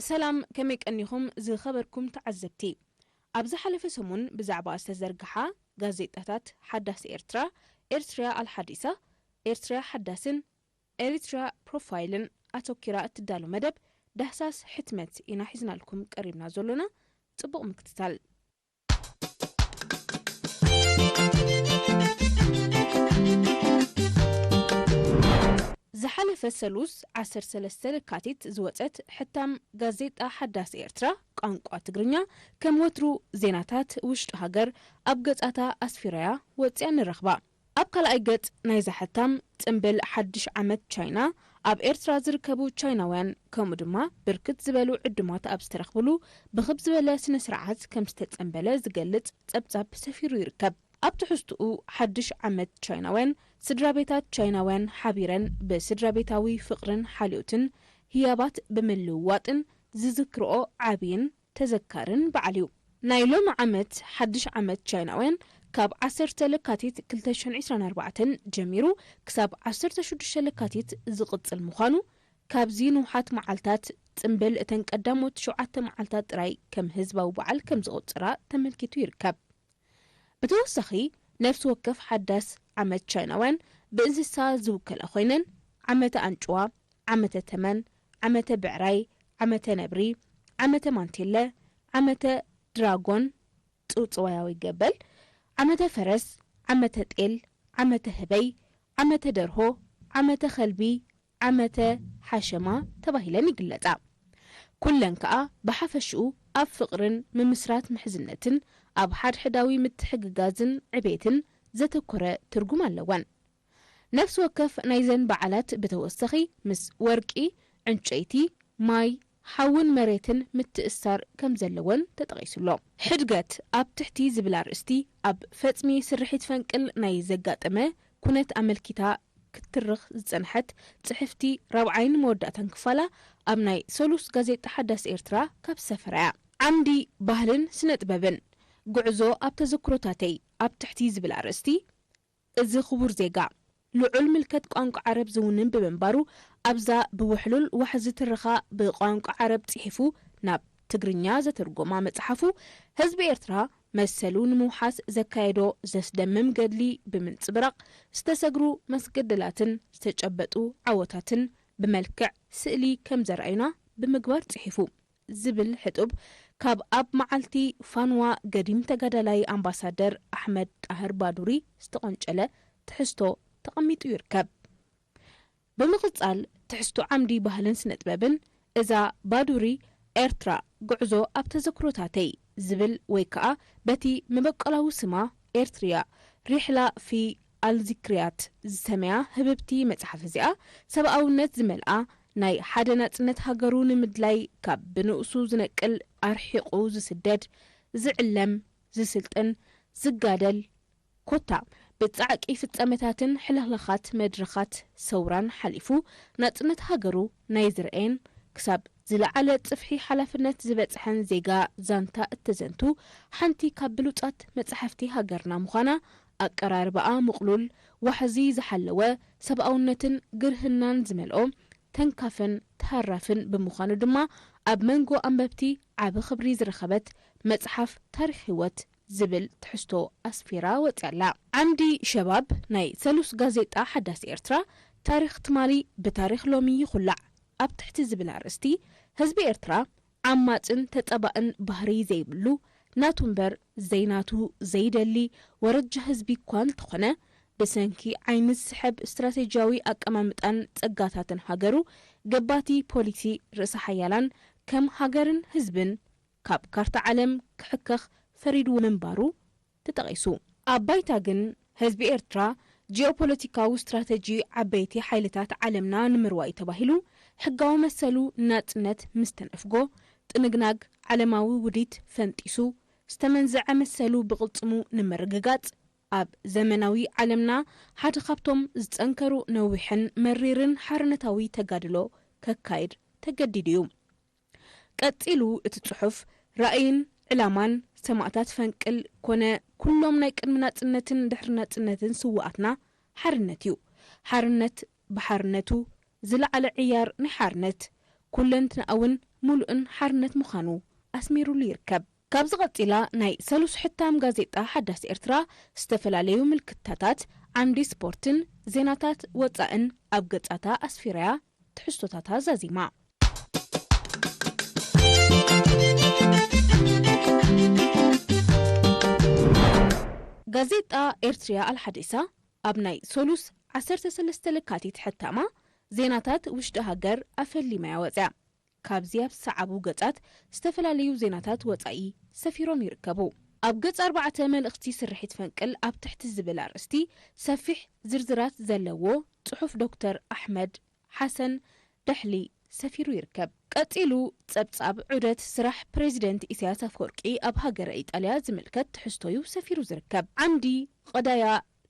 ሰላም፣ ከመይ ቀኒኹም ዝኸበርኩም ተዓዘብቲ? ኣብ ዝሓለፈ ሰሙን ብዛዕባ ዝተዘርግሓ ጋዜጣታት ሓዳስ ኤርትራ፣ ኤርትርያ ኣልሓዲሳ፣ ኤርትርያ ሓዳስን ኤሪትርያ ፕሮፋይልን ኣተኲራ እትዳሎ መደብ ዳህሳስ ሕትመት ኢና ሒዝናልኩም ቀሪብና ዘሎና። ጽቡቕ ምክትታል። ዝሓለፈ ሰሉስ ዓሰርተ ሰለስተ ለካቲት ዝወጸት ሕታም ጋዜጣ ሓዳስ ኤርትራ ቋንቋ ትግርኛ ከም ወትሩ ዜናታት ውሽጢ ሃገር ኣብ ገጻታ ኣስፊራያ ወጺኣ ንረኽባ። ኣብ ካልኣይ ገጽ ናይዛ ሕታም ጽምብል ሓድሽ ዓመት ቻይና ኣብ ኤርትራ ዝርከቡ ቻይናውያን ከምኡ ድማ ብርክት ዝበሉ ዕዱማት ኣብ ዝተረኽብሉ ብኽብ ዝበለ ስነ ስርዓት ከም ዝተጸምበለ ዝገልጽ ጸብጻብ ሰፊሩ ይርከብ። ኣብ ትሕዝትኡ ሓድሽ ዓመት ቻይናውያን ስድራ ቤታት ቻይናውያን ሓቢረን ብስድራ ቤታዊ ፍቕርን ሓልዮትን ህያባት ብምልውዋጥን ዝዝክርኦ ዓብይን ተዘካርን በዓል እዩ። ናይ ሎሚ ዓመት ሓድሽ ዓመት ቻይናውያን ካብ ዓሰርተ ለካቲት ክልተ ሽሕን ዕስራን ኣርባዕተን ጀሚሩ ክሳብ ዓሰርተ ሽዱሽተ ለካቲት ዝቕጽል ምዃኑ፣ ካብዚ ንውሓት መዓልታት ጽምብል እተን ቀዳሞት ሸውዓተ መዓልታት ጥራይ ከም ህዝባዊ በዓል ከም ዝቑጽራ ተመልኪቱ ይርከብ። ብተወሳኺ፣ ነፍሲ ወከፍ ሓዳስ ዓመት ቻይናውያን ብእንስሳ ዝውከላ ኮይነን፣ ዓመተ ኣንጭዋ፣ ዓመተ ተመን፣ ዓመተ ብዕራይ፣ ዓመተ ነብሪ፣ ዓመተ ማንቴለ፣ ዓመተ ድራጎን፣ ጽውጽዋያዊ ገበል፣ ዓመተ ፈረስ፣ ዓመተ ጤል፣ ዓመተ ህበይ፣ ዓመተ ደርሆ፣ ዓመተ ከልቢ፣ ዓመተ ሓሸማ ተባሂለን ይግለጻ። ኩለን ከኣ ብሓፈሽኡ ኣብ ፍቕርን ምምስራት ምሕዝነትን ኣብ ሓድሕዳዊ ምትሕግጋዝን ዕቤትን ዘተኮረ ትርጉም ኣለወን። ነፍሲ ወከፍ ናይዘን በዓላት ብተወሰኺ ምስ ወርቂ፣ ዕንጨይቲ፣ ማይ፣ ሓውን መሬትን ምትእስሳር ከም ዘለወን ተጠቒሱሎ። ሕድገት ኣብ ትሕቲ ዝብል ኣርእስቲ ኣብ ፈጽሚ ስርሒት ፈንቅል ናይ ዘጋጠመ ኩነት ኣመልኪታ ክትትርኽ ዝጸንሐት ጽሕፍቲ ራብዓይን መወዳእታን ክፋላ ኣብ ናይ ሰሉስ ጋዜጣ ሓዳስ ኤርትራ ካብ ዝሰፈራ እያ። ዓምዲ ባህልን ስነ ጥበብን፣ ጉዕዞ ኣብ ተዘክሮታተይ ኣብ ትሕቲ ዝብል ኣርእስቲ፣ እዚ ክቡር ዜጋ፣ ልዑል ምልከት ቋንቋ ዓረብ ዝውንን ብምንባሩ፣ ኣብዛ ብውሕሉል ዋሕዚ ትረኻ ብቋንቋ ዓረብ ጽሒፉ ናብ ትግርኛ ዘተርጎማ መጽሓፉ፣ ህዝቢ ኤርትራ መሰሉ ንምውሓስ ዘካየዶ ዘስደምም ገድሊ ብምንጽብራቕ፣ ዝተሰግሩ መስገደላትን ዝተጨበጡ ዓወታትን ብመልክዕ ስእሊ ከም ዘርኣዩና ብምግባር ጽሒፉ። ዝብል ሕጡብ ካብ ኣብ መዓልቲ ፋንዋ ገዲም ተጋዳላይ ኣምባሳደር ኣሕመድ ጣህር ባዱሪ ዝተቖንጨለ ትሕዝቶ ተቐሚጡ ይርከብ። ብምቕጻል፣ ትሕዝቶ ዓምዲ ባህልን ስነ ጥበብን፣ እዛ ባዱሪ ኤርትራ፣ ጉዕዞ ኣብ ተዘክሮታተይ ዝብል ወይ ከኣ በቲ መበቆላዊ ስማ ኤርትርያ ሪሕላ ፊ ኣልዚክርያት ዝሰመያ ህብብቲ መጽሓፍ እዚኣ፣ ሰብኣውነት ዝመልኣ ናይ ሓደ ናጽነት ሃገሩ ንምድላይ ካብ ብንኡሱ ዝነቅል ኣርሒቑ ዝስደድ፣ ዝዕለም፣ ዝስልጥን፣ ዝጋደል፣ ኮታ ብጻዕቂ ፍጻመታትን ሕልኽላኻት መድረኻት ሰውራን ሓሊፉ ናጽነት ሃገሩ ናይ ዝረኤን ክሳብ ዝለዓለ ጽፍሒ ሓላፍነት ዝበጽሐን ዜጋ ዛንታ እተዘንቱ ሓንቲ ካብ ብሉጻት መጻሕፍቲ ሃገርና ምዃና፣ ኣቀራርባኣ ምቕሉል፣ ዋሕዚ ዝሓለወ፣ ሰብኣውነትን ግርህናን ዝመልኦ፣ ተንካፍን ተሃራፍን ብምዃኑ ድማ ኣብ መንጎ ኣንበብቲ ዓቢ ክብሪ ዝረኸበት መጽሓፍ ታሪኽ ህይወት ዝብል ትሕዝቶ ኣስፊራ ወጺኣላ። ዓምዲ ሸባብ ናይ ሰሉስ ጋዜጣ ሓዳስ ኤርትራ፣ ታሪኽ ትማሊ ብታሪኽ ሎሚ ይኹላዕ ኣብ ትሕቲ ዝብል ኣርእስቲ፣ ህዝቢ ኤርትራ ዓማጽን ተጻባእን ባህሪ ዘይብሉ፣ ናቱ እምበር ዘይናቱ ዘይደሊ ወረጃ ህዝቢ እኳ እንተኾነ፣ ብሰንኪ ዓይኒ ዝስሕብ ስትራቴጂያዊ ኣቀማምጣን ጸጋታትን ሃገሩ፣ ገባቲ ፖሊሲ ርእሰ ሓያላን ከም ሃገርን ህዝብን ካብ ካርታ ዓለም ክሕከኽ ፈሪድዎ ምንባሩ ተጠቒሱ። ኣብ ባይታ ግን፣ ህዝቢ ኤርትራ ጂኦፖለቲካዊ ስትራተጂ ዓበይቲ ሓይልታት ዓለምና ንምርዋይ ተባሂሉ፣ ሕጋዊ መሰሉ ናጽነት ምስ ተነፍጎ፣ ጥንግናግ ዓለማዊ ውዲት ፈንጢሱ፣ ዝተመንዘዐ መሰሉ ብቕልጽሙ ንምርግጋጽ፣ ኣብ ዘመናዊ ዓለምና ሓደ ካብቶም ዝጸንከሩ ነዊሕን መሪርን ሓርነታዊ ተጋድሎ ከካይድ ተገዲዱ እዩ። ቀጺሉ እቲ ጽሑፍ፣ ራእይን ዕላማን ሰማእታት ፈንቅል ኮነ ኩሎም ናይ ቅድሚ ናጽነትን ድሕሪ ናጽነትን ስዉኣትና ሓርነት እዩ። ሓርነት ብሓርነቱ ዝለዓለ ዕያር ናይ ሓርነት፣ ኩለንትናኣውን ሙሉእን ሓርነት ምዃኑ ኣስሚሩሉ ይርከብ። ካብዚ ቀጺላ ናይ ሰሉስ ሕታም ጋዜጣ ሓዳስ ኤርትራ ዝተፈላለዩ ምልክታታት ዓምዲ ስፖርትን ዜናታት ወጻእን ኣብ ገጻታ ኣስፊራያ ትሕዝቶታታ ዛዚማ። ጋዜጣ ኤርትሪያ ኣልሓዲሳ ኣብ ናይ ሰሉስ ዓሰርተ ሰለስተ ለካቲት ሕታማ ዜናታት ውሽጢ ሃገር ኣፈሊማያ ወጽያ። ካብዚ ኣብ ዝሰዓቡ ገጻት ዝተፈላለዩ ዜናታት ወጻኢ ሰፊሮም ይርከቡ። ኣብ ገጽ ኣርባዕተ መልእኽቲ ስርሒት ፈንቅል ኣብ ትሕቲ ዝብል ኣርእስቲ ሰፊሕ ዝርዝራት ዘለዎ ጽሑፍ ዶክተር ኣሕመድ ሓሰን ደሕሊ ሰፊሩ ይርከብ። ቀጺሉ ጸብጻብ ዑደት ስራሕ ፕሬዚደንት ኢሳያስ ኣፈወርቂ ኣብ ሃገረ ኢጣልያ ዝምልከት ትሕዝቶ እዩ ሰፊሩ ዝርከብ። ዓምዲ ቀዳያ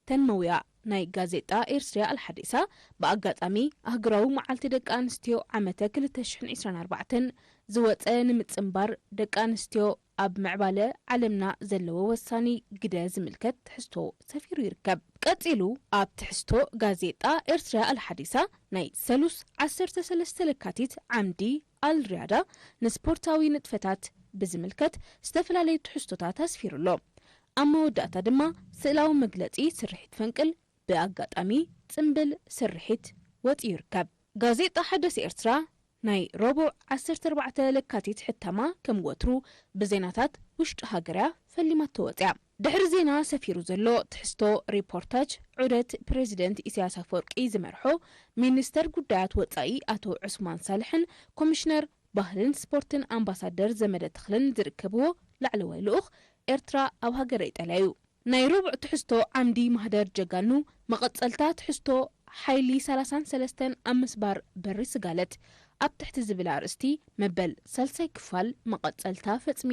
ተንመውያ ናይ ጋዜጣ ኤርትሪያ ኣልሓዲሳ ብኣጋጣሚ ኣህጉራዊ መዓልቲ ደቂ ኣንስትዮ ዓመተ ክልተ ሽሕን ዕስራን ኣርባዕተን ዝወጸ ንምጽንባር ደቂ ኣንስትዮ ኣብ ምዕባለ ዓለምና ዘለዎ ወሳኒ ግደ ዝምልከት ትሕዝቶ ሰፊሩ ይርከብ። ቀጺሉ ኣብ ትሕዝቶ ጋዜጣ ኤርትሪያ ኣልሓዲሳ ናይ ሰሉስ ዓሰርተ ሰለስተ ለካቲት ዓምዲ ኣልሪያዳ ንስፖርታዊ ንጥፈታት ብዝምልከት ዝተፈላለዩ ትሕዝቶታት ኣስፊሩ ኣሎ። ኣብ መወዳእታ ድማ ስእላዊ መግለጺ ስርሒት ፈንቅል ብኣጋጣሚ ጽምብል ስርሒት ወጺኡ ይርከብ። ጋዜጣ ሓዳስ ኤርትራ ናይ ረቡዕ ዓሰርተ ኣርባዕተ ለካቲት ሕታማ ከም ወትሩ ብዜናታት ውሽጢ ሃገርያ ፈሊማቶ ወጽያ። ድሕሪ ዜና ሰፊሩ ዘሎ ትሕዝቶ ሪፖርታጅ ዑደት ፕሬዚደንት ኢሳያስ ኣፈወርቂ ዝመርሖ ሚኒስተር ጉዳያት ወጻኢ ኣቶ ዑስማን ሳልሕን ኮሚሽነር ባህልን ስፖርትን ኣምባሳደር ዘመደ ተኽልን ዝርከብዎ ላዕለዋይ ልኡኽ ኤርትራ ኣብ ሃገረ ኢጣልያ እዩ። ናይ ረቡዕ ትሕዝቶ ዓምዲ ማህደር ጀጋኑ መቐጸልታ ትሕዝቶ ሓይሊ ሰላሳን ሰለስተን ኣብ ምስባር በሪ ስጋለት ኣብ ትሕቲ ዝብል ኣርእስቲ መበል ሳልሳይ ክፋል መቐጸልታ ፈጽሚ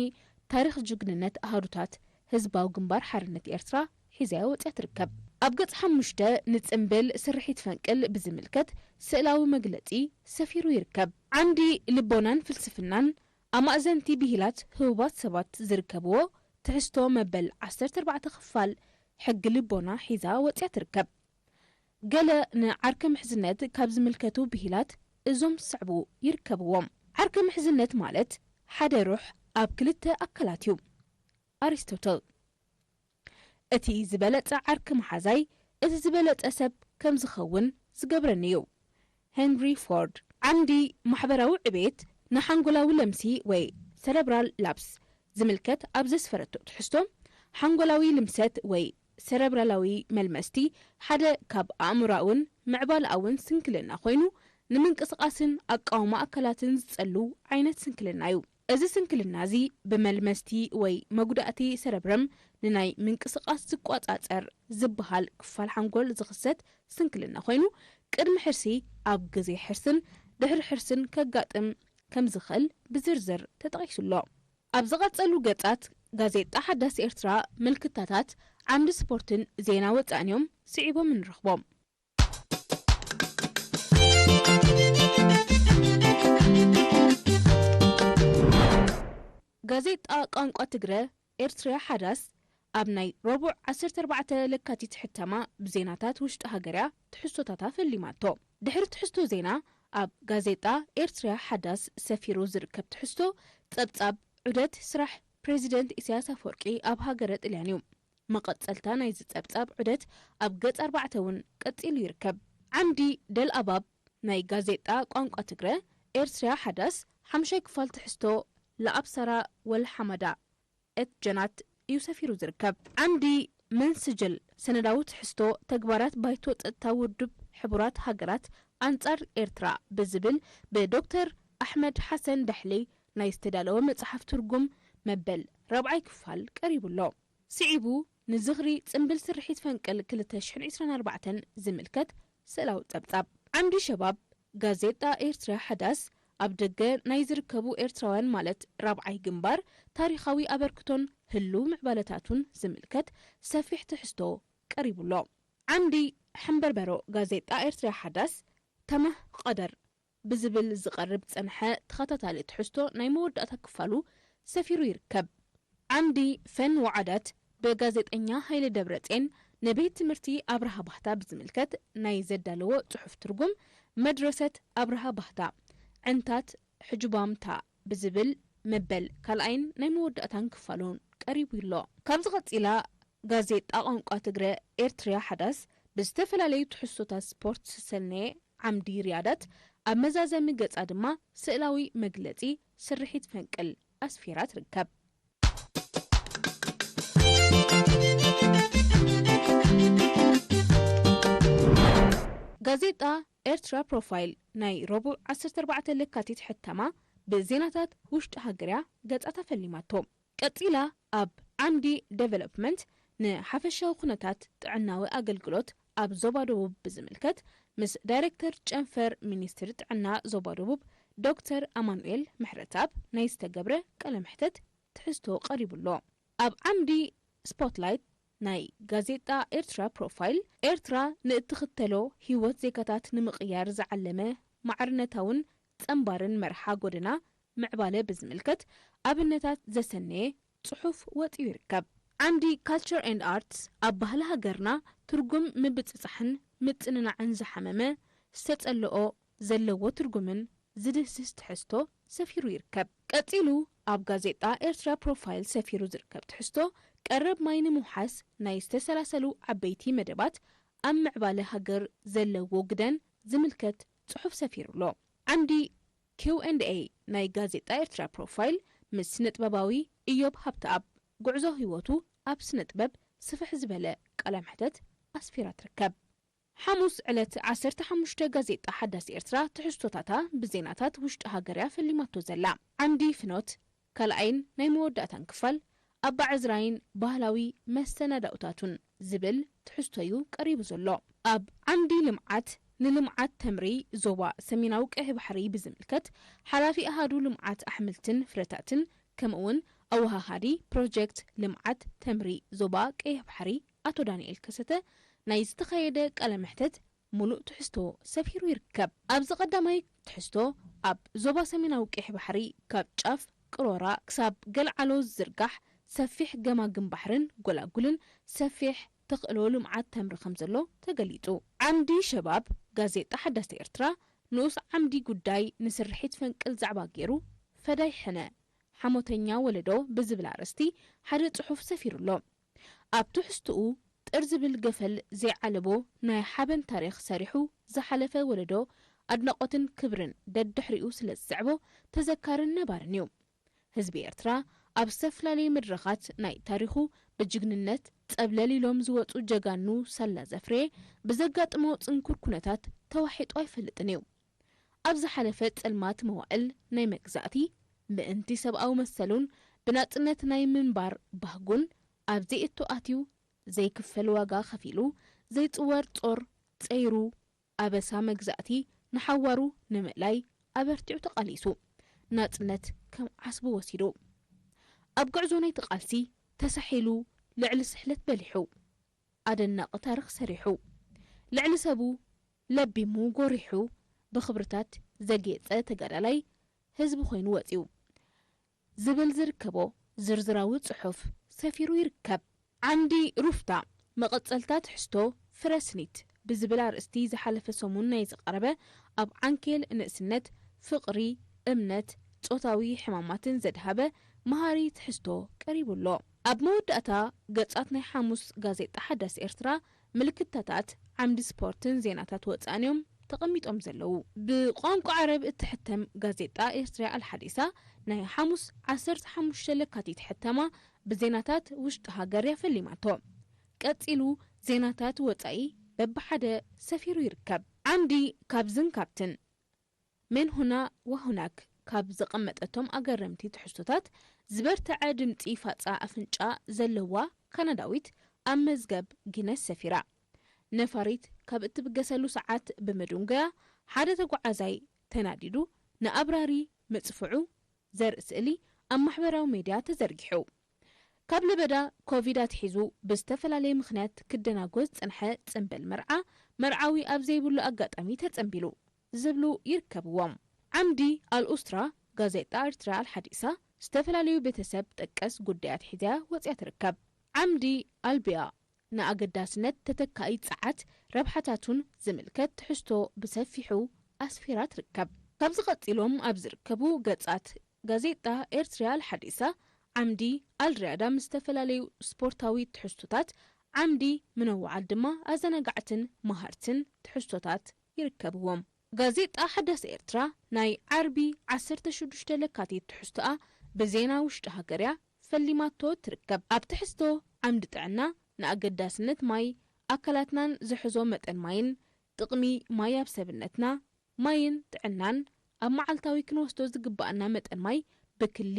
ታሪኽ ጅግንነት ኣሃዱታት ህዝባዊ ግንባር ሓርነት ኤርትራ ሒዛያ ወጽያ ትርከብ። ኣብ ገጽ ሓሙሽተ ንጽምብል ስርሒት ፈንቅል ብዝምልከት ስእላዊ መግለጺ ሰፊሩ ይርከብ። ዓምዲ ልቦናን ፍልስፍናን ኣማእዘንቲ ብሂላት ህቡባት ሰባት ዝርከብዎ ትሕዝቶ መበል ዓሰርተ ኣርባዕተ ክፋል ሕጊ ልቦና ሒዛ ወጽያ ትርከብ። ገለ ንዓርከ ምሕዝነት ካብ ዝምልከቱ ብሂላት እዞም ዝስዕቡ ይርከብዎም። ዓርከ ምሕዝነት ማለት ሓደ ሩሕ ኣብ ክልተ ኣካላት እዩ። ኣሪስቶትል። እቲ ዝበለጸ ዓርኪ መሓዛይ፣ እቲ ዝበለጸ ሰብ ከም ዝኸውን ዝገብረኒ እዩ። ሄንሪ ፎርድ። ዓምዲ ማሕበራዊ ዕቤት ንሓንጎላዊ ለምሲ ወይ ሰረብራል ላፕስ ዝምልከት ኣብ ዘስፈረቶ ትሕዝቶ፣ ሓንጎላዊ ልምሰት ወይ ሰረብራላዊ መልመስቲ ሓደ ካብ ኣእምሮኣውን ምዕባለኣውን ስንክልና ኮይኑ፣ ንምንቅስቓስን ኣቃውማ ኣካላትን ዝጸሉ ዓይነት ስንክልና እዩ። እዚ ስንክልና እዚ ብመልመስቲ ወይ መጉዳእቲ ሰረብረም ንናይ ምንቅስቓስ ዝቆጻጸር ዝበሃል ክፋል ሓንጎል ዝኽሰት ስንክልና ኮይኑ፣ ቅድሚ ሕርሲ፣ ኣብ ግዜ ሕርስን ድሕሪ ሕርስን ከጋጥም ከም ዝኽእል ብዝርዝር ተጠቒሱ ኣሎ። ኣብ ዝቐጸሉ ገጻት ጋዜጣ ሓዳስ ኤርትራ ምልክታታት ዓምዲ ስፖርትን ዜና ወጻእን እዮም ስዒቦም እንረኽቦም። ጋዜጣ ቋንቋ ትግረ ኤርትርያ ሓዳስ ኣብ ናይ ረቡዕ ዓሰርተ ኣርባዕተ ለካቲት ሕታማ ብዜናታት ውሽጢ ሃገርያ ትሕዝቶታታ ፈሊማቶ። ድሕሪ ትሕዝቶ ዜና ኣብ ጋዜጣ ኤርትርያ ሓዳስ ሰፊሩ ዝርከብ ትሕዝቶ ጸብጻብ ዑደት ስራሕ ፕሬዚደንት ኢሳያስ ኣፈወርቂ ኣብ ሃገረ ጥልያን እዩ። መቐጸልታ ናይዚ ጸብጻብ ዑደት ኣብ ገጽ ኣርባዕተ እውን ቀጺሉ ይርከብ። ዓምዲ ደልኣባብ ናይ ጋዜጣ ቋንቋ ትግረ ኤርትርያ ሓዳስ ሓምሻይ ክፋል ትሕዝቶ ለኣብሰራ ወልሓመዳ እት ጀናት እዩ ሰፊሩ ዝርከብ። ዓምዲ መንስጅል ሰነዳዊ ትሕዝቶ ተግባራት ባይቶ ጸጥታ ውድብ ሕቡራት ሃገራት ኣንጻር ኤርትራ ብዝብል ብዶክተር ኣሕመድ ሓሰን ዳሕሊ ናይ ዝተዳለወ መጽሓፍ ትርጉም መበል ራብዓይ ክፋል ቀሪቡ ኣሎ። ስዒቡ ንዝኽሪ ጽምብል ስርሒት ፈንቅል ክልተ ሽሕን ዕስራን ኣርባዕተን ዝምልከት ስእላዊ ጸብጻብ። ዓምዲ ሸባብ ጋዜጣ ኤርትርያ ሓዳስ ኣብ ደገ ናይ ዝርከቡ ኤርትራውያን ማለት ራብዓይ ግንባር ታሪኻዊ ኣበርክቶን ህሉው ምዕባለታቱን ዝምልከት ሰፊሕ ትሕዝቶ ቀሪቡ ኣሎ። ዓምዲ ሕምበርበሮ ጋዜጣ ኤርትርያ ሓዳስ ተመህ ቀደር ብዝብል ዝቐርብ ዝጸንሐ ተኸታታሊ ትሕዝቶ ናይ መወዳእታ ክፋሉ ሰፊሩ ይርከብ። ዓምዲ ፈን ወዓዳት ብጋዜጠኛ ሃይለ ደብረጼን ንቤት ትምህርቲ ኣብርሃ ባህታ ብዝምልከት ናይ ዘዳለዎ ጽሑፍ ትርጉም መድረሰት ኣብርሃ ባህታ ዕንታት ሕጁባምታ ብዝብል መበል ካልኣይን ናይ መወዳእታን ክፋሉን ቀሪቡ ኣሎ። ካብዚ ቀጺላ ጋዜጣ ቋንቋ ትግረ ኤርትርያ ሓዳስ ብዝተፈላለዩ ትሕዝቶታት ስፖርት ዝሰነየ ዓምዲ ርያዳት፣ ኣብ መዛዘሚ ገጻ ድማ ስእላዊ መግለጺ ስርሒት ፈንቅል ኣስፊራ ትርከብ። ጋዜጣ ኤርትራ ፕሮፋይል ናይ ረቡዕ ዓሰርተ ኣርባዕተ ለካቲት ሕታማ ብዜናታት ውሽጢ ሃገርያ ገጻታ ፈሊማቶ። ቀጺላ ኣብ ዓምዲ ዴቨሎፕመንት ንሓፈሻዊ ኩነታት ጥዕናዊ ኣገልግሎት ኣብ ዞባ ደቡብ ብዝምልከት ምስ ዳይሬክተር ጨንፈር ሚኒስትሪ ጥዕና ዞባ ደቡብ ዶክተር ኣማኑኤል ምሕረትኣብ ናይ ዝተገብረ ቃለ መሕተት ትሕዝቶ ቀሪቡ ኣሎ። ኣብ ዓምዲ ስፖትላይት ናይ ጋዜጣ ኤርትራ ፕሮፋይል፣ ኤርትራ ንእትኽተሎ ህይወት ዜጋታት ንምቕያር ዝዓለመ ማዕርነታውን ጸንባርን መርሓ ጎደና ምዕባለ ብዝምልከት ኣብነታት ዘሰነየ ጽሑፍ ወጺኡ ይርከብ። ዓምዲ ካልቸር ኤንድ ኣርትስ ኣብ ባህሊ ሃገርና ትርጉም ምብጽጻሕን ምጽንናዕን ዝሓመመ ዝተጸልኦ ዘለዎ ትርጉምን ዝድህስስ ትሕዝቶ ሰፊሩ ይርከብ። ቀጺሉ ኣብ ጋዜጣ ኤርትራ ፕሮፋይል ሰፊሩ ዝርከብ ትሕዝቶ ቀረብ ማይ ንምውሓስ ናይ ዝተሰላሰሉ ዓበይቲ መደባት ኣብ ምዕባለ ሃገር ዘለዎ ግደን ዝምልከት ጽሑፍ ሰፊሩ ኣሎ። ዓምዲ ኪው ኤንድ ኤ ናይ ጋዜጣ ኤርትራ ፕሮፋይል ምስ ስነጥበባዊ ኢዮብ ሃብተኣብ ጉዕዞ ህይወቱ ኣብ ስነጥበብ ስፍሕ ዝበለ ቃለ መሕተት ኣስፊራ ትርከብ። ሓሙስ ዕለት ዓሰርተ ሓሙሽተ ጋዜጣ ሓዳስ ኤርትራ ትሕዝቶታታ ብዜናታት ውሽጢ ሃገርያ ፈሊማቶ ዘላ። ዓምዲ ፍኖት ካልኣይን ናይ መወዳእታን ክፋል ኣባዕዝራይን ባህላዊ መሰናዳኡታቱን ዝብል ትሕዝቶዩ ቀሪቡ ዘሎ። ኣብ ዓምዲ ልምዓት ንልምዓት ተምሪ ዞባ ሰሜናዊ ቀይሕ ባሕሪ ብዝምልከት ሓላፊ ኣሃዱ ልምዓት ኣሕምልትን ፍረታትን ከምኡውን ኣወሃሃዲ ፕሮጀክት ልምዓት ተምሪ ዞባ ቀይሕ ባሕሪ ኣቶ ዳንኤል ከሰተ ናይ ዝተኻየደ ቃለ መሕተት ሙሉእ ትሕዝቶ ሰፊሩ ይርከብ። ኣብዚ ቀዳማይ ትሕዝቶ ኣብ ዞባ ሰሜናዊ ቀይሕ ባሕሪ ካብ ጫፍ ቅሮራ ክሳብ ገልዓሎ ዝዝርጋሕ ሰፊሕ ገማግም ባሕርን ጎላጉልን ሰፊሕ ተኽእሎ ልምዓት ተምሪ ከም ዘሎ ተገሊጹ። ዓምዲ ሸባብ ጋዜጣ ሓዳስ ኤርትራ ንኡስ ዓምዲ ጉዳይ ንስርሒት ፈንቅል ዛዕባ ገይሩ ፈዳይ ሕነ ሓሞተኛ ወለዶ ብዝብል ኣርእስቲ ሓደ ጽሑፍ ሰፊሩ ኣሎ። ኣብ ትሕዝትኡ ጥር ዝብል ገፈል ዘይዓለቦ ናይ ሓበን ታሪኽ ሰሪሑ ዝሓለፈ ወለዶ ኣድናቖትን ክብርን ደድሕሪኡ ስለ ዝስዕቦ ተዘካርን ነባርን እዩ። ህዝቢ ኤርትራ ኣብ ዝተፈላለዩ መድረኻት ናይ ታሪኹ ብጅግንነት ጸብለል ኢሎም ዝወጹ ጀጋኑ ሳላ ዘፍረየ ብዘጋጥሞ ጽንኩር ኩነታት ተዋሒጡ ኣይፈልጥን እዩ። ኣብ ዝሓለፈ ጸልማት መዋእል ናይ መግዛእቲ ምእንቲ ሰብኣዊ መሰሉን ብናጽነት ናይ ምንባር ባህጉን ኣብ ዘይእቶ ኣትዩ ዘይክፈል ዋጋ ከፊሉ ዘይጽወር ጾር ጸይሩ ኣበሳ መግዛእቲ ንሓዋሩ ንምእላይ ኣበርቲዑ ተቓሊሱ ናጽነት ከም ዓስቡ ወሲዱ። ኣብ ጉዕዞ ናይቲ ቃልሲ ተሳሒሉ ልዕሊ ስሕለት በሊሑ ኣደናቒ ታሪኽ ሰሪሑ ልዕሊ ሰቡ ለቢሙ ጎሪሑ ብኽብርታት ዘጌጸ ተጋዳላይ ህዝቢ ኮይኑ ወጺኡ ዝብል ዝርከቦ ዝርዝራዊ ጽሑፍ ሰፊሩ ይርከብ። ዓንዲ ሩፍታ መቐጸልታ ትሕዝቶ ፍረስኒት ብዝብል ኣርእስቲ ዝሓለፈ ሰሙን ናይ ዝቐረበ ኣብ ዓንኬል ንእስነት፣ ፍቕሪ፣ እምነት፣ ጾታዊ ሕማማትን ዘድሃበ መሃሪ ትሕዝቶ ቀሪቡ ኣሎ። ኣብ መወዳእታ ገጻት ናይ ሓሙስ ጋዜጣ ሓዳስ ኤርትራ ምልክታታት ዓምዲ ስፖርትን ዜናታት ወጻእን እዮም ተቐሚጦም ዘለዉ። ብቋንቋ ዓረብ እትሕተም ጋዜጣ ኤርትርያ ኣልሓዲሳ ናይ ሓሙስ ዓሰርተ ሓሙሽተ ለካቲት ሕተማ ብዜናታት ውሽጢ ሃገር እያ ፈሊማቶ። ቀጺሉ ዜናታት ወጻኢ በብሓደ ሰፊሩ ይርከብ። ዓምዲ ካብዝን ካብትን ሜን ሁና ወሁናክ ካብ ዘቐመጠቶም ኣገረምቲ ትሕዝቶታት ዝበርትዐ ድምጺ ፋጻ ኣፍንጫ ዘለዋ ካናዳዊት ኣብ መዝገብ ጊነስ ሰፊራ። ነፋሪት ካብ እትብገሰሉ ሰዓት ብምድንጎያ ሓደ ተጓዓዛይ ተናዲዱ ንኣብራሪ ምጽፍዑ ዘርኢ ስእሊ ኣብ ማሕበራዊ ሜድያ ተዘርጊሑ። ካብ ለበዳ ኮቪድ ኣትሒዙ ብዝተፈላለየ ምኽንያት ክደናጎ ዝጸንሐ ጽንበል መርዓ፣ መርዓዊ ኣብ ዘይብሉ ኣጋጣሚ ተጸንቢሉ ዝብሉ ይርከብዎም። ዓምዲ ኣልኡስትራ ጋዜጣ ኤርትራ ኣልሓዲሳ ዝተፈላለዩ ቤተሰብ ጠቀስ ጉዳያት ሒዛ ወጽያ ትርከብ። ዓምዲ ኣልቢያ ንኣገዳስነት ተተካኢ ጸዓት ረብሓታቱን ዝምልከት ትሕዝቶ ብሰፊሑ ኣስፊራ ትርከብ። ካብዚ ቀጺሎም ኣብ ዝርከቡ ገጻት ጋዜጣ ኤርትርያ ኣልሓዲሳ፣ ዓምዲ ኣልሪያዳ ምስ ዝተፈላለዩ ስፖርታዊ ትሕዝቶታት፣ ዓምዲ ምነውዓል ድማ ኣዘናጋዕትን መሃርትን ትሕዝቶታት ይርከብዎም። ጋዜጣ ሓዳስ ኤርትራ ናይ ዓርቢ ዓሰርተ ሽዱሽተ ለካቲት ትሕዝቶኣ ብዜና ውሽጢ ሃገር እያ ፈሊማቶ ትርከብ። ኣብ ትሕዝቶ ዓምዲ ጥዕና ንኣገዳስነት ማይ፣ ኣካላትናን ዝሕዞ መጠን ማይን፣ ጥቕሚ ማይ ኣብ ሰብነትና፣ ማይን ጥዕናን፣ ኣብ መዓልታዊ ክንወስዶ ዝግባኣና መጠን ማይ ብክሊ፣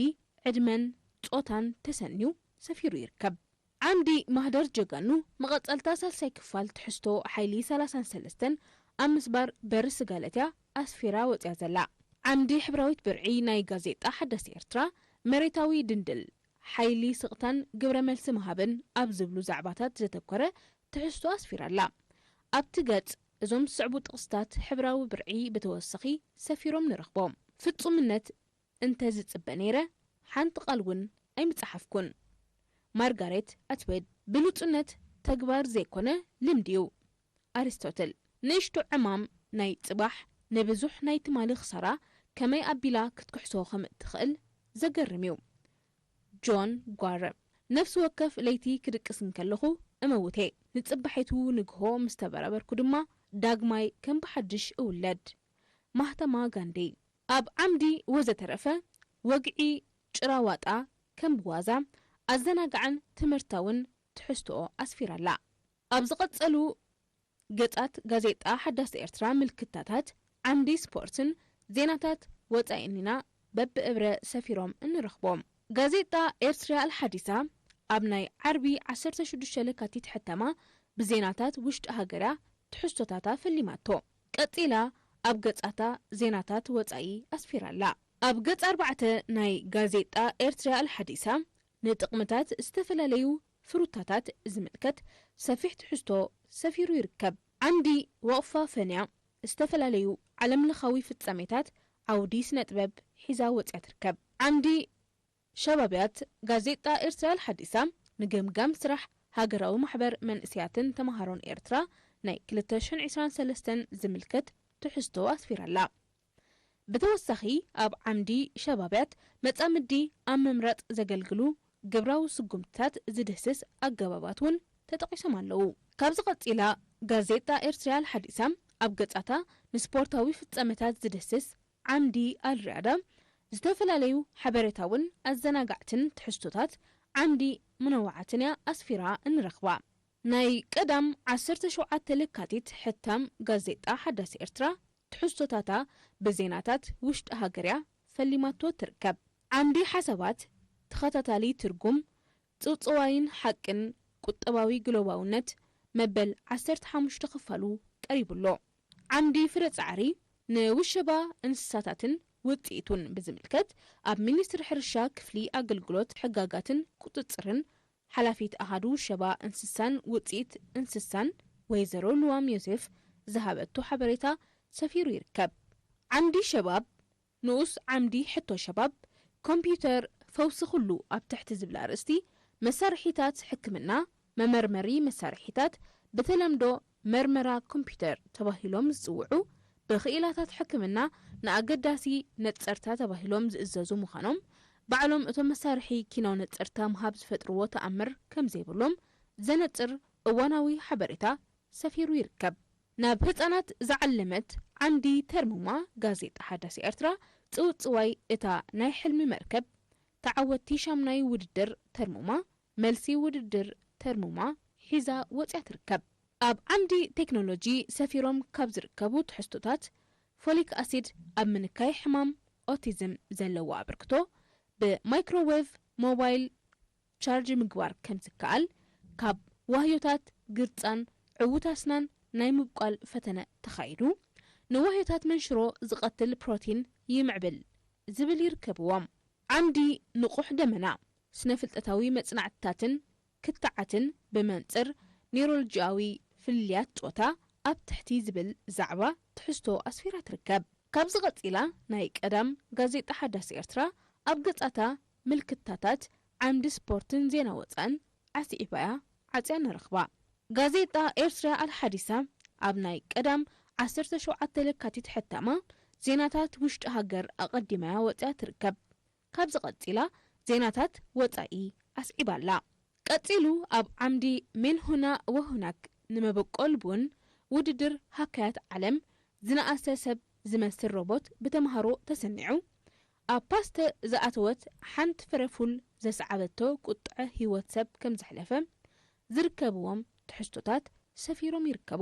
ዕድመን ጾታን ተሰንዩ ሰፊሩ ይርከብ። ዓምዲ ማህደር ጀጋኑ መቐጸልታ ሳልሳይ ክፋል ትሕዝቶ ሓይሊ ሰላሳን ሰለስተን ኣብ ምስባር በሪ ስጋለት እያ ኣስፊራ ወጽያ ዘላ። ዓምዲ ሕብራዊት ብርዒ ናይ ጋዜጣ ሓዳስ ኤርትራ መሬታዊ ድንድል ሓይሊ ስቕታን ግብረ መልሲ ምሃብን ኣብ ዝብሉ ዛዕባታት ዘተኮረ ትሕዝቶ ኣስፊራ ኣላ። ኣብቲ ገጽ እዞም ዝስዕቡ ጥቕስታት ሕብራዊ ብርዒ ብተወሰኺ ሰፊሮም ንረኽቦም። ፍጹምነት እንተ ዝጽበ ነይረ፣ ሓንቲ ቃል እውን ኣይምጸሓፍኩን። ማርጋሬት ኣትወድ። ብሉጽነት ተግባር ዘይኮነ ልምዲ እዩ። ኣሪስቶትል። ንእሽቶ ዕማም ናይ ጽባሕ ንብዙሕ ናይ ትማሊ ክሳራ ከመይ ኣቢላ ክትክሕሶ ከም እትኽእል ዘገርም እዩ። ጆን ጓር። ነፍሲ ወከፍ ለይቲ ክድቅስ እንከለኹ እመውት እየ። ንጽባሒቱ ንግሆ ምስ ተበራበርኩ ድማ ዳግማይ ከም ብሓድሽ እውለድ። ማህተማ ጋንዲ። ኣብ ዓምዲ ወዘተረፈ ወግዒ ጭራዋጣ ከም ብዋዛ ኣዘናጋዕን ትምህርታውን ትሕዝቶኦ ኣስፊራ ኣላ። ኣብ ዝቐጸሉ ገጻት ጋዜጣ ሓዳስ ኤርትራ ምልክታታት ዓምዲ ስፖርትን ዜናታት ወጻኢን ኢና በብእብረ ሰፊሮም እንረኽቦም። ጋዜጣ ኤርትርያ ኣልሓዲሳ ኣብ ናይ ዓርቢ ዓሰርተ ሽዱሽተ ለካቲት ሕታማ ብዜናታት ውሽጢ ሃገርያ ትሕዝቶታታ ፈሊማቶ። ቀጺላ ኣብ ገጻታ ዜናታት ወጻኢ ኣስፊራ ኣላ። ኣብ ገጽ ኣርባዕተ ናይ ጋዜጣ ኤርትርያ ኣልሓዲሳ ንጥቕምታት ዝተፈላለዩ ፍሩታታት ዝምልከት ሰፊሕ ትሕዝቶ ሰፊሩ ይርከብ። ዓምዲ ወቕፋ ፈንያ ዝተፈላለዩ ዓለምለኻዊ ፍጻሜታት ዓውዲ ስነ ጥበብ ሒዛ ወጽያ ትርከብ። ዓምዲ ሸባብያት ጋዜጣ ኤርትርያ ኣልሓዲሳ ንገምጋም ስራሕ ሃገራዊ ማሕበር መንእሰያትን ተመሃሮን ኤርትራ ናይ ክልተ ሽሕን ዕስራን ሰለስተን ዝምልከት ትሕዝቶ ኣስፊራ ኣላ። ብተወሳኺ ኣብ ዓምዲ ሸባብያት መጻምዲ ኣብ ምምራጽ ዘገልግሉ ግብራዊ ስጉምትታት ዝድህስስ ኣገባባት እውን ተጠቒሶም ኣለዉ። ካብዚ ቀጺላ ጋዜጣ ኤርትርያ ኣልሓዲሳ ኣብ ገጻታ ንስፖርታዊ ፍጻመታት ዝድህስስ ዓምዲ ኣልሪያዳ ዝተፈላለዩ ሓበሬታውን ኣዘናጋዕትን ትሕዝቶታት ዓምዲ ምነዋዓትን እያ ኣስፊራ እንረኽባ። ናይ ቀዳም ዓሰርተ ሸውዓተ ለካቲት ሕታም ጋዜጣ ሓዳስ ኤርትራ ትሕዝቶታታ ብዜናታት ውሽጢ ሃገርያ ፈሊማቶ ትርከብ። ዓምዲ ሓሳባት ተኸታታሊ ትርጉም ጽውጽዋይን ሓቅን ቁጠባዊ ግሎባውነት መበል ዓሰርተ ሓሙሽተ ክፋሉ ቀሪቡ ኣሎ። ዓምዲ ፍረ ጻዕሪ ንውሸባ እንስሳታትን ውጽኢቱን ብዝምልከት ኣብ ሚኒስትሪ ሕርሻ ክፍሊ ኣገልግሎት ሕጋጋትን ቁጽጽርን ሓላፊት ኣሃዱ ውሸባ እንስሳን ውጽኢት እንስሳን ወይዘሮ ልዋም ዮሴፍ ዝሃበቶ ሓበሬታ ሰፊሩ ይርከብ። ዓምዲ ሸባብ ንኡስ ዓምዲ ሕቶ ሸባብ ኮምፒውተር ፈውሲ ኩሉ ኣብ ትሕቲ ዝብል ኣርእስቲ መሳርሒታት ሕክምና መመርመሪ መሳርሒታት ብተለምዶ መርመራ ኮምፒውተር ተባሂሎም ዝጽውዑ ብክኢላታት ሕክምና ንኣገዳሲ ነጸርታ ተባሂሎም ዝእዘዙ ምዃኖም ባዕሎም እቶም መሳርሒ ኪናዊ ነጸርታ ምሃብ ዝፈጥርዎ ተኣምር ከም ዘይብሎም ዘነጽር እዋናዊ ሓበሬታ ሰፊሩ ይርከብ። ናብ ህጻናት ዝዓለመት ዓምዲ ተርሙማ ጋዜጣ ሓዳስ ኤርትራ ጽውጽዋይ እታ ናይ ሕልሚ መርከብ ተዓወቲ ሻምናይ ውድድር ተርሙማ መልሲ ውድድር ተርሙማ ሒዛ ወጽያ ትርከብ። ኣብ ዓምዲ ቴክኖሎጂ ሰፊሮም ካብ ዝርከቡ ትሕዝቶታት ፎሊክ ኣሲድ ኣብ ምንካይ ሕማም ኦቲዝም ዘለዎ ኣበርክቶ ብማይክሮዌቭ ሞባይል ቻርጅ ምግባር ከም ዝከኣል፣ ካብ ዋህዮታት ግርጻን ዕውት ኣስናን ናይ ምብቋል ፈተነ ተኻይዱ፣ ንዋህዮታት መንሽሮ ዝቐትል ፕሮቲን ይምዕብል ዝብል ይርከብዎም። ዓምዲ ንቑሕ ደመና፣ ስነ-ፍልጠታዊ መጽናዕትታትን ክትዓትን ብመንጽር ኔውሮሎጂያዊ ፍልልያት ጾታ ኣብ ትሕቲ ዝብል ዛዕባ ትሕዝቶ ኣስፊራ ትርከብ። ካብዚ ቀጺላ ናይ ቀዳም ጋዜጣ ሓዳስ ኤርትራ ኣብ ገጻታ ምልክታታት ዓምዲ ስፖርትን ዜና ወጻእን ዓስዒባያ ዓጽያ ንረኽባ። ጋዜጣ ኤርትራ ኣልሓዲሳ ኣብ ናይ ቀዳም ዓሰርተ ሸውዓተ ለካቲት ሕታማ ዜናታት ውሽጢ ሃገር ኣቐዲማያ ወፂኣ ትርከብ። ካብዚ ቀፂላ ዜናታት ወፃኢ ኣስዒባ ኣላ። ቀፂሉ ኣብ ዓምዲ ሜንሁና ወሁናክ ንመበቆል ቡን ውድድር ሃካያት ዓለም ዝነኣሰ ሰብ ዝመስል ሮቦት ብተምሃሮ ተሰኒዑ፣ ኣብ ፓስተ ዝኣተወት ሓንቲ ፍረ ፉል ዘስዓበቶ ቁጥዐ ህይወት ሰብ ከም ዘሕለፈ ዝርከብዎም ትሕዝቶታት ሰፊሮም ይርከቡ።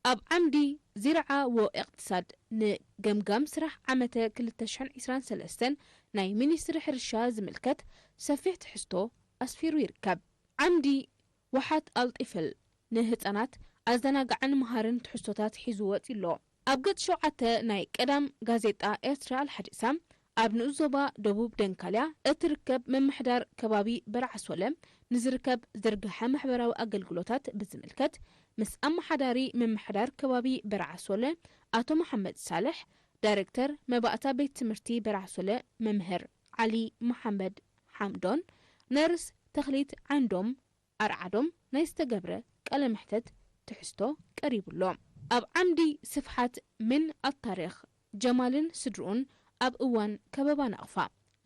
ኣብ ዓምዲ ዚርዓ ወእቅትሳድ ንገምጋም ስራሕ ዓመተ ክልተ ሽሕን ዕስራን ሰለስተን ናይ ሚኒስትሪ ሕርሻ ዝምልከት ሰፊሕ ትሕዝቶ ኣስፊሩ ይርከብ። ዓምዲ ውሓት ኣልጢፍል ንህፃናት ኣዘናጋዕን መሃርን ትሕዝቶታት ሒዙ ወፂ ኣሎ። ኣብ ገጽ ሸውዓተ ናይ ቀዳም ጋዜጣ ኤርትራ ኣልሓዲሳ ኣብ ንኡስ ዞባ ደቡብ ደንካልያ እትርከብ ምምሕዳር ከባቢ በርዓሶለ ንዝርከብ ዝርግሐ ማሕበራዊ ኣገልግሎታት ብዝምልከት ምስ ኣመሓዳሪ ምምሕዳር ከባቢ በርዓሶለ ኣቶ መሓመድ ሳልሕ፣ ዳይሬክተር መባእታ ቤት ትምህርቲ በርዓሶለ መምህር ዓሊ መሓመድ ሓምዶን ነርስ ተኽሊት ዓንዶም ኣርዓዶም ናይ ዝተገብረ ቃለ መሕተት ትሕዝቶ ቀሪቡ ኣሎ። ኣብ ዓምዲ ስፍሓት ምን ኣታሪኽ ጀማልን ስድርኡን ኣብ እዋን ከበባ ናቕፋ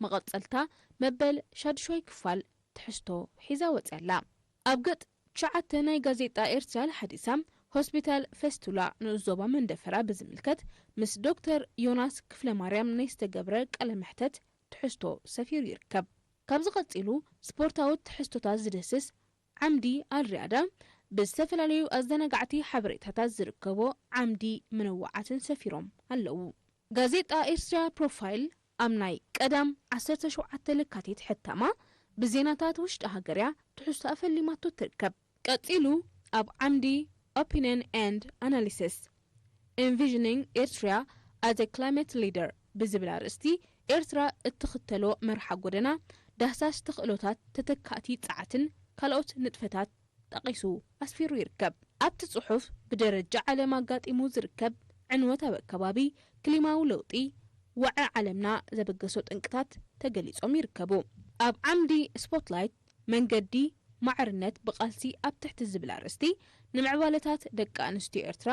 መቐጸልታ መበል ሻድሾይ ክፋል ትሕዝቶ ሒዛ ወጺኣ ኣላ። ኣብ ገጽ ትሽዓተ ናይ ጋዜጣ ኤርትራ ሓዲሳ ሆስፒታል ፈስቱላ ንኡስ ዞባ መንደፈራ ብዝምልከት ምስ ዶክተር ዮናስ ክፍለ ማርያም ናይ ዝተገብረ ቃለ መሕተት ትሕዝቶ ሰፊሩ ይርከብ። ካብዚ ቀጺሉ ስፖርታዊ ትሕዝቶታት ዝድህስስ ዓምዲ ኣልሪያዳ ብዝተፈላለዩ ኣዘናጋዕቲ ሓበሬታታት ዝርከቦ ዓምዲ ምንዋዓትን ሰፊሮም ኣለዉ። ጋዜጣ ኤርትራ ፕሮፋይል ኣብ ናይ ቀዳም ዓሰርተ ሸውዓተ ለካቲት ሕታማ ብዜናታት ውሽጢ ሃገርያ ትሕዝቶ ኣፈሊማቶ ትርከብ። ቀጺሉ ኣብ ዓምዲ Opinion and Analysis Envisioning Eritrea as a Climate Leader ብዝብል ኣርእስቲ ኤርትራ እትኽተሎ መርሓ ጎደና ዳህሳስ ተኽእሎታት ተተካእቲ ጸዓትን ካልኦት ንጥፈታት ጠቒሱ ኣስፊሩ ይርከብ። ኣብቲ ጽሑፍ ብደረጃ ዓለም ኣጋጢሙ ዝርከብ ዕንወት ኣብ ኣከባቢ፣ ክሊማዊ ለውጢ፣ ወዐ ዓለምና ዘበገሶ ጠንቅታት ተገሊጾም ይርከቡ። ኣብ ዓምዲ ስፖትላይት መንገዲ ማዕርነት ብቓልሲ ኣብ ትሕቲ ዝብል ኣርእስቲ ንምዕባለታት ደቂ ኣንስትዮ ኤርትራ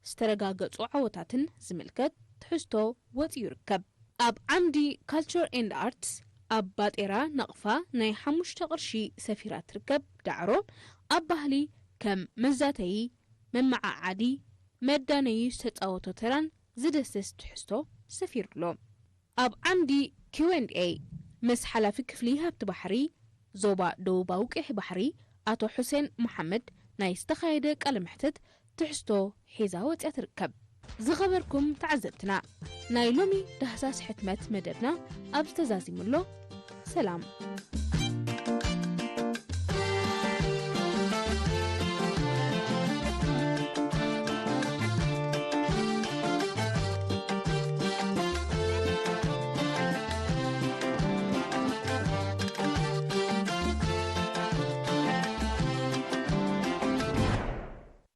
ዝተረጋገጹ ዓወታትን ዝምልከት ትሕዝቶ ወጺኡ ይርከብ። ኣብ ዓምዲ Culture and Arts ኣብ ባጤራ ናቕፋ ናይ ሓሙሽተ ቅርሺ ሰፊራ ትርከብ ዳዕሮ ኣብ ባህሊ ከም መዛተዪ፣ መመዓዓዲ፣ መዳነዪ ዝተጻወቶ ተራን ዝድህስስ ትሕዝቶ ሰፊሩ ኣሎ። ኣብ ዓምዲ Q and A ምስ ሓላፊ ክፍሊ ሃብቲ ባሕሪ ዞባ ደቡባዊ ቀይሕ ባሕሪ ኣቶ ሑሴን መሓመድ ናይ ዝተኻየደ ቃለ መሕትት ትሕዝቶ ሒዛ ወፂኣ ትርከብ። ዝኸበርኩም ተዓዘብትና፣ ናይ ሎሚ ዳህሳስ ሕትመት መደብና ኣብዚ ተዛዚሙ ኣሎ። ሰላም።